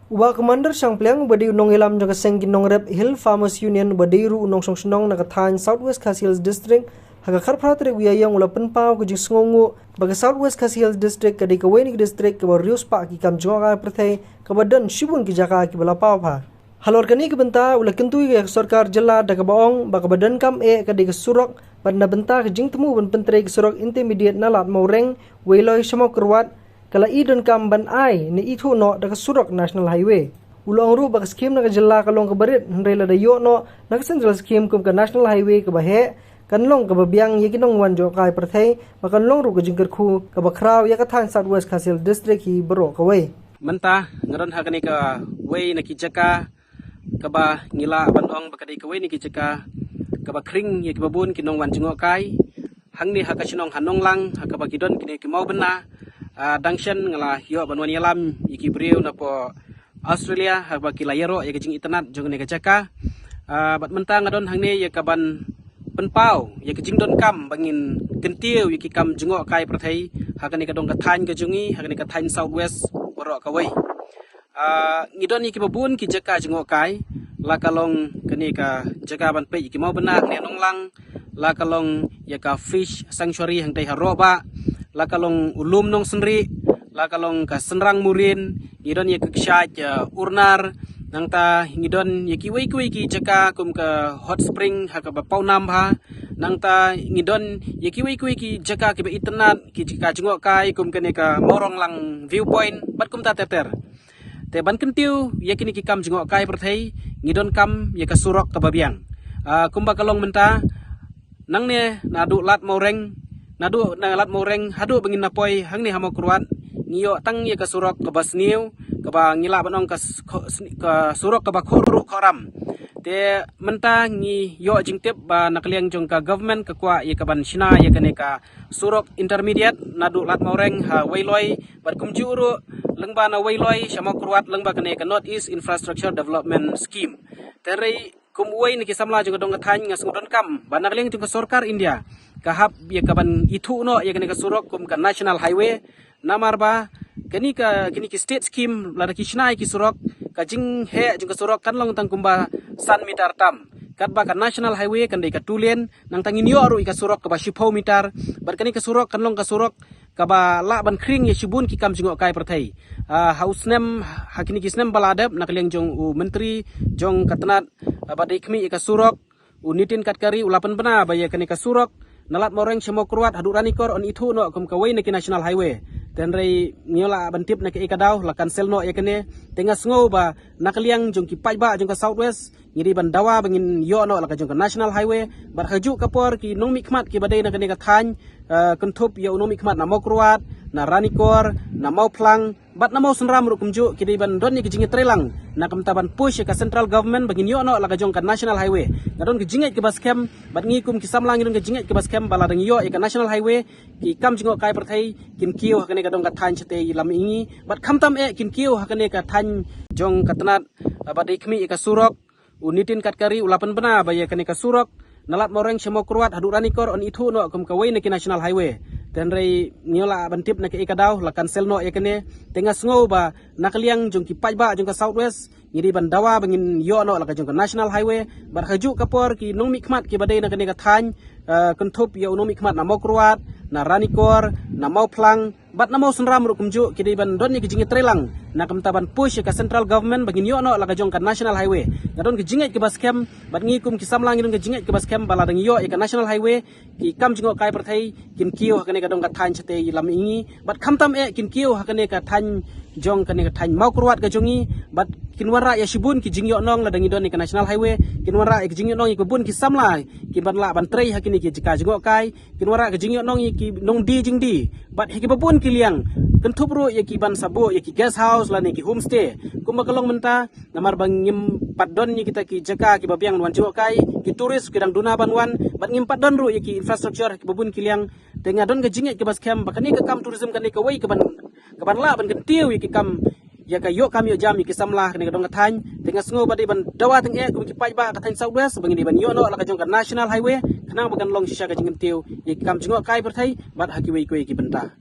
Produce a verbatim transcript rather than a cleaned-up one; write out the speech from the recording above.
U Bah Commander Shangpliang, uba dei u nongïalam jong ka seng ki nongrep Hill Farmers Union, uba dei ruh u nongshong shnong na ka thaiñ South West Khasi Hills District, ha ka khatphra tarik u Ïaïong u la pynpaw ka jingsngewnguh ba ka South West Khasi Hills District ka dei kawei na ki district kaba riewspah ki kam jngohkai pyrthei, kaba don shibun ki jaka kiba la paw bha. Halor kane ka bynta u la kyntu ïa ka sorkar jylla da kaba ong ba kaba donkam eh ka dei ka surok, bad na bynta ka jingthmu ban pyntrei ka surok intermediate na Lad Mawreng, Weiloi sha Mawkyrwat, ka la i donkam ban ai ne ithuh noh da ka surok National Highway. U la ong ruh ba ka skhim na ka jylla ka long kaba rit, hynrei lada ïoh noh na ka Central Scheme kum ka National Highway kaba heh, kan long kaba biang ïa ki nongwan jngohkai pyrthei, ba kan long ruh ka jingkyrkhu kaba khraw ïa ka thaiñ South West Khasi Hills District hi baroh kawei. Mynta nga don ha kane kawei na ki jaka kaba ngi lah ban ong ba ka dei kawei na ki jaka kaba khring ïa kiba bun ki nongwan jngohkai. Hangne ha ka shnong ha Nonglang, ha kaba ki don kine ki mawbynna, ah, dang shen nga la ïoh ban wan ïalam ïa ki briew napoh Australia, ha kaba ki la ïaroh ïa ka jingitynnad jong kane ka jaka. Ah, bad mynta nga don hangne ïa kaban pynpaw ïa ka jingdonkam ba ngin kyntiew ïa ki kam jngohkai pyrthei ha kane ka dong ka thaiñ ka jong ngi, ha kane ka thaiñ South West baroh kawei. Ah, ngi don ïa kiba bun ki jaka jngohkai, la ka long kane ka jaka ban peit ïa ki mawbynna hangne Nonglang, la ka long ïa ka fish sanctuary hangtei ha Rohbah, la ka long u lum Nongsynrieh, la ka long ka Synrang Murin, ngi don ïa ka kshaid, ah, Urnar, nangta ngi don ïa kiwei kiwei ki jaka kum ka hot spring ha kaba pawnam bha, nangta ngi don ïa kiwei kiwei ki jaka kiba itynnad, ki jaka jngohkai kum kane ka Mawronglang viewpoint, bad kumta ter ter. Te ban kyntiew ïa kine ki kam jngohkai pyrthei, ngi donkam ïa ka surok kaba biang. Ah, kumba ka long mynta, nangne naduh Lad Mawreng, naduh na Lad Mawreng haduh ba ngin na poi hangne ha Mawkyrwat, ngi ïoh tang ïa ka surok kaba sniew, kaba ngi lah ban ong ka s-, kho-, sni-, ka surok kaba khor ruh khoram. Te mynta ngi ïoh jingtip ba na ka liang jong ka government ka kwah ïa kaban shna ïa kane ka surok intermediate naduh Lad Mawreng ha Weiloi, bad kumjuh ruh lyngba na Weiloi sha Mawkyrwat lyngba kane ka North East Infrastructure Development Scheme. Te hynrei kum uwei na ki samla jong ka dong ka thaiñ nga sngew donkam ba na ka liang jong ka sorkar India ka hap ïa kaban ithuh noh ïa kane ka surok kum ka National Highway, namar ba kane ka, kine ki state scheme lada ki shna ïa ki surok, ka jingheh jong ka surok kan long tang kumba san meter tam. Katba ka National Highway kan dei ka two lane, nangta ngin ïoh ruh ïa ka surok kaba shiphew meter, bad kane ka surok kan long ka surok kaba lah ban khring ïa shibun ki kam jngohkai pyrthei. Ah, ha u snem, ha kine ki snem ba la dep, na ka liang jong u Myntri jong ka tnat, ah, ba dei khmih ïa ka surok, u Nitin Gadkari u la pynbna ba ïa kane ka surok na Lad Mawreng sha Mawkyrwat haduh Ranikor yn ithuh noh kum kawei na ki National Highway. Te hynrei ngi la ban tip na kaei ka daw la cancel noh ïa kane. Te nga sngew ba na ka liang jong ki paidbah jong ka South West, ngi dei ban dawa ba ngin ïoh noh la ka jong ka National Highway. Bad ha kajuh ka por ki nongmihkhmat kiba dei na kane ka thaiñ, eh, kynthup ïa u nongmihkhmat na Mawkyrwat, na Ranikor, na Mawphlang, bad na Mawsynram ruh kumjuh, ki dei ban don ïa ka jingïatreilang na ka bynta ban push ïa ka central government ba ngin ïoh noh la ka jong ka National Highway. Nga don ka jingngeit kaba skhem, bad ngi kum ki samla ngi don ka jingngeit kaba skhem ba lada ngi ïoh ïa ka National Highway, ki kam jngohkai pyrthei kin kiew ha kane ka dong ka thaiñ shatei lam ïa ngi, bad khamtam eh kin kiew ha kane ka thaiñ jong ka tnat, ah, ba dei khmih ïa ka surok. U Nitin Gadkari u la pynbna ba ïa kane ka surok na Lad Mawreng sha Mawkyrwat haduh Ranikor yn ithuh noh kum kawei na ki National Highway. Te hynrei ngi la ban tip na kaei ka daw la cancel noh ïa kane. Te nga sngew ba na ka liang jong ki paidbah jong ka South West, ngi dei ban dawa ba ngin ïoh noh la ka jong ka National Highway. Bad ha kajuh ka por ki nongmihkhmat kiba dei na kane ka thaiñ, eh, kynthup ïa u nongmihkhmat na Mawkyrwat, na Ranikor, na Mawphlang, bad na Mawsynram ruh kumjuh, ki dei ban don ïa ka jingïatreilang na ka bynta ban push ïa ka central government ba ngin ïoh noh la ka jong ka National Highway. Nga don ka jingngeit kaba skhem, bad ngi kum ki samla ngi don ka jingngeit kaba skhem ba lada ngi ïoh ïa ka National Highway, ki kam jngohkai pyrthei kin kiew ha kane ka dong ka thaiñ shatei lam ïa ngi, bad khamtam eh kin kiew ha kane ka thaiñ jong kane ka thaiñ Mawkyrwat ka jong ngi, bad kin wanrah ïa shibun ki jingïohnong lada ngi don ïa ka National Highway, kin wanrah ïa ki jingïohnong ïa kiba bun ki samla kin ban lah ban trei ha kine ki jaka jngohkai, kin wanrah ka jingïohnong ïa ki nongdie jingdie bad ha kiba bun ki liang, kynthup ruh ïa ki ban sa buh ïa ki guest house lane ki homestay. Kumba ka long mynta, namar ba ngim pat don ïa kita ki jaka kiba biang wan jngohkai, ki tourist ki dang duna ban wan, bad ngim pat don ruh ïa ki infrastructure ha kiba bun ki liang. Te nga don ka jingngeit kaba skhem ba kane ka kam tourism kan dei kawei kaban, kaban lah ban kyntiew ïa ki kam, ïa ka ïoh kam ïoh jam ïa ki samla kane ka dong ka thaiñ. Te nga sngew ba dei ban dawa tang eh kum ki paidbah ka thaiñ South West ba ngin dei ban ïoh noh la ka jong ka National Highway, khnang ba kan long shisha ka jingkyntiew ïa ki kam jngohkai pyrthei bad ha kiwei kiwei ki bynta.